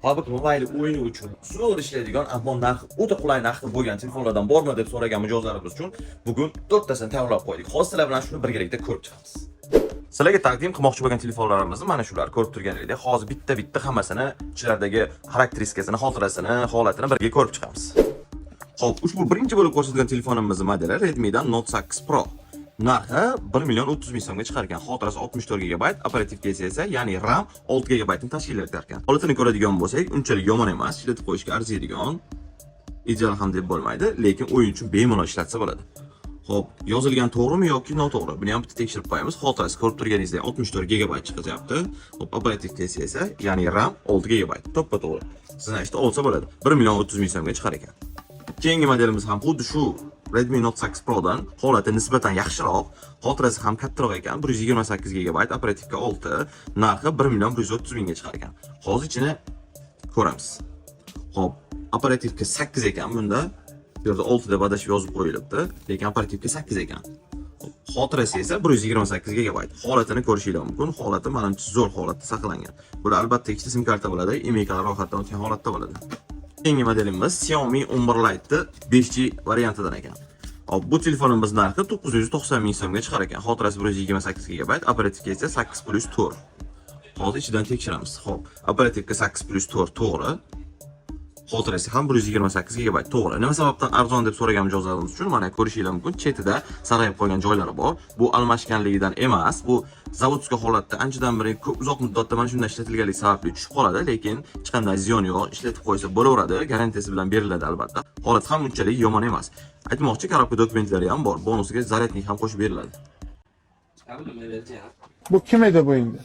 PUBG Mobile o'yini uchun zo'r ishlaydigan, ammo narxi o'ta qulay narxda bo'lgan telefonlardan bormi deb so'ragan mijozlarimiz uchun bugun to'rttasini tayyorlab qo'ydik. Hozir sizlar bilan shuni birgalikda ko'rib chiqamiz. Sizlarga taqdim qilmoqchi bo'lgan telefonlarimizni mana shular, ko'rib turganingizdek, hozir bitta-bitta hammasini ichilaridagi xarakteristikasini, xotirasini, holatini birga ko'rib chiqamiz. Xo'p, ushbu birinchi bo'lib ko'rsatilgan telefonimizni modeli Redmi'dan Note 8 Pro. Narxi 1 million 30 ming so'mga chiqar ekan. Xotirasi 64 GB, оперативка si esa, ya'ni RAM 6 GB ni tashkil etar ekan. Holatini ko'radigan bo'lsak, unchalik yomon emas, ishlatib qo'yishga arziydigan. Ideal ham deb bo'lmaydi, lekin o'yin uchun bemalol ishlatsa bo'ladi. Xo'p, yozilgan to'g'rimi yoki noto'g'ri? Buni ham bitta tekshirib qo'yamiz. Xotirasi ko'rib turganingizdek 64 GB chiqyapti. Xo'p, оперативка si esa, ya'ni RAM 6 GB. To'ppa-to'g'ri. Значит, olsa bo'ladi. 1 million 30 ming so'mga chiqar ekan. Keyingi modelimiz ham xuddi shu Redmi Note 8 Prodan holati nisbatan yaxshiroq, xotirasi ham kattaroq ekan, 128 GB, оперативка 6, narxi 1 million 130 mingga chiqar ekan. Hozir ichini ko'ramiz. Xo'p, оперативка 8 ekan bunda. Bu yerda 6 deb adashib yozib qo'yilibdi, lekin оперативка 8 ekan. Xo'p, xotirasi esa 128 GB. Holatini ko'rishinglar mumkin. Holati manimcha zo'r holatda saqlangan. Bular albatta ikkita sim karta bo'ladi, IMEIlar ro'yxatdan o'tgan holatda bo'ladi. Keyingi modelimiz Xiaomi 11 Lite 5G variantidan ekan. Xo'p, bu telefonimiz narxi 990 ming so'mga chiqar ekan. Xotirasi 128 GB, оперативка esa 8 plus 4. Hozir ichidan tekshiramiz. Xo'p, оперативка 8 plus 4 to'g'ri. Xotirasi ham 128 GB to'g'ri. Nima sababdan arzon deb so'ragan mijozlarimiz uchun mana ko'rishinglar mumkin. Chetida sarg'ayib qolgan joylari bor. Bu almashganligidan emas, bu заводской holatda anchadan beri ko'p uzoq muddatda mana shunday ishlatilganligi sababli tushib qoladi, lekin hech qanday ziyoni yo'q. Ishlatib qo'ysa bo'laveradi, garantiyasi bilan beriladi albatta. Holat ham unchalik yomon emas. Aytmoqchi, коробка dokumentlari ham bor. Bonusiga зарядник ham qo'shib beriladi. Bu kim edi bu endi?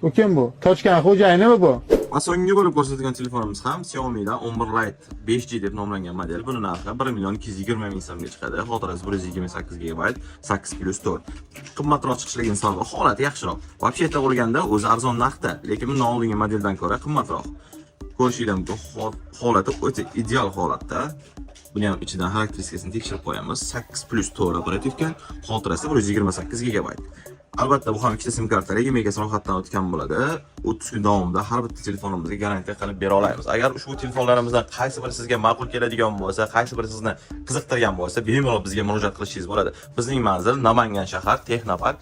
Bu kim bu? Tochkan xo'jayinimi bu? Va so'nggi bo'lib ko'rsatilgan telefonimiz ham Xiaomi'dan 11 Lite 5G deb nomlangan model. Buni narxi 1 million 220 ming so'mga chiqadi. Xotirasi 128 GB, 8 plus 4. Qimmatroq chiqishligini sababi holati yaxshiroq. Вообще olganda o'zi arzon narxda, lekin bundan oldingi modeldan ko'ra qimmatroq. Ko'rishinglar mumkin, holati o'ta ideal holatda. Buni ham ichidan xarakteristikasini tekshirib qo'yamiz. 8 plus 4 оперативка, xotirasi 128 GB. Albatta bu ham ikkita sim kartali, IMEIsi ro'yxatdan o'tgan bo'ladi. 30 kun davomida har bitta telefonimizga garantiya qilib bera olamiz. Agar ushbu telefonlarimizdan qaysi biri sizga ma'qul keladigan bo'lsa, qaysi biri sizni qiziqtirgan bo'lsa, bemalol bizga murojaat qilishingiz bo'ladi. Bizning manzil Namangan shahar, Texnopark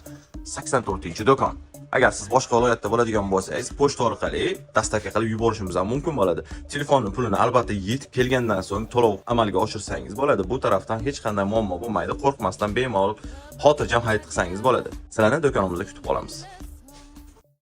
84-do'kon. Agar siz boshqa viloyatda bo'ladigan bo'lsangiz, pochta orqali доставка qilib yuborishimiz ham mumkin bo'ladi. Telefonni pulini albatta yetib kelgandan so'ng to'lov amalga oshirsangiz bo'ladi. Bu tarafdan hech qanday muammo bo'lmaydi. Qo'rqmasdan bemalol xotirjam xarid qilsangiz bo'ladi. Sizlarni do'konimizda kutib qolamiz.